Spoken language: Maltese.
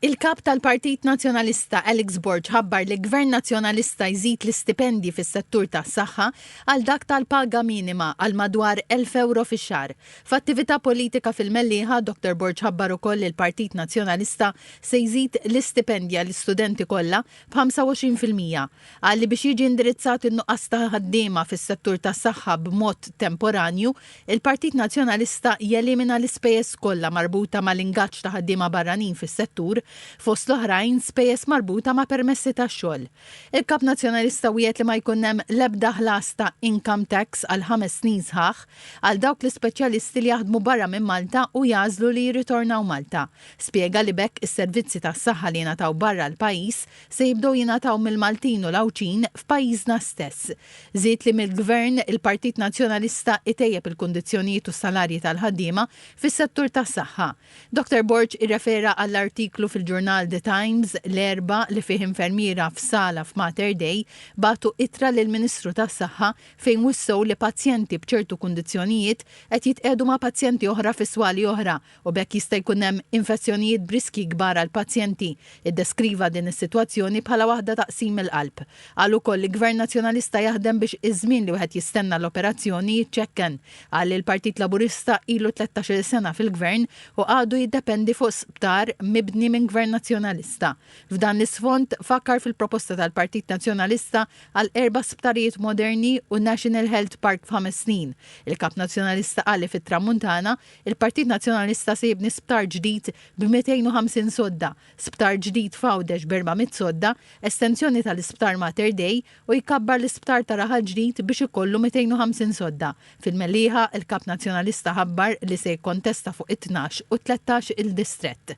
Il-Kap tal-Partit Nazzjonalista Alex Borg ħabbar li Gvern Nazzjonalista jżid l-istipendji fis-settur tas-saħħa għal dak tal-paga minima għal madwar 1,000 ewro fix-xahar. F'attività politika fil-Mellieħa, Dottor Borg ħabbar ukoll li l-Partit Nazzjonalista se jżid l-istipendji għall-istudenti kollha b'25%. Qal li biex jiġi indirizzat in-nuqqas ta' ħaddiema fis-settur tas-saħħa b'mod temporanju, il-Partit Nazzjonalista jelimina l-ispejjeż kollha marbuta mal-ingaġġ ta' ħaddiema barranin fis-settur, fost l-oħrajn spejjeż marbuta ma' permessi tax-xogħol. Il-Kap Nazzjonalista wiegħed li ma jkun hemm l-ebda ħlas ta' income tax għal ħames snin sħaħ għal dawk l-ispeċjalisti li jaħdmu barra minn Malta u jagħżlu li jirritornaw Malta. Spjega li b'hekk is-servizzi tas-saħħa li jingħataw barra l-pajjiż se jibdew jingħataw mill-Maltin u l-Għawdxin f'pajjiżna stess. Żied li mill-Gvern, il-Partit Nazzjonalista itejjeb il-kundizzjonijiet u s-salarji tal-ħaddiema fis-settur tas-saħħa. Dottor Borg irrefera għall-artiklu fil-ġurnal The Times l-Erbgħa li fih infermiera f'sala f'Mater Dei bagħtu ittra lill-Ministru tas-Saħħa fejn wissew li pazjenti b'ċertu kundizzjonijiet qed jitqiegħdu ma' pazjenti oħra fi swali oħra u b'hekk jista' jkun hemm infezzjonijiet b'riskji kbar għall-pazjenti, iddeskriva din is-sitwazzjoni bħala waħda ta' qsim il-qalb. Qal ukoll li Gvern Nazzjonalista jaħdem biex iż-żmien li wieħed jistenna l-operazzjoni jiċċekken. Qal li l-Partit Laburista ilu tlettax-il sena fil-Gvern u għadu jiddependi fuq sptar mibni minn Gvern Nazzjonalista. F'dan l-isfond, fakkar fil-proposta tal-Partit Nazzjonalista għal erba' sptarijiet moderni u National Health Park f'ħames snin. Il-Kap Nazzjonalista qal li fit-Tramuntana, Il-Partit Nazzjonalista se jibni sptar ġdid b'250 sodda, sptar ġdid f'Għawdex b'400 sodda, estensjoni tal-Isptar Mater Dei u jkabbar l-Isptar ta' Raħal Ġdid biex ikollu 250 sodda. Fil-Mellieħa, il-Kap Nazzjonalista ħabbar li se jikkontesta fuq it-tnax u t-tlettax il distrett.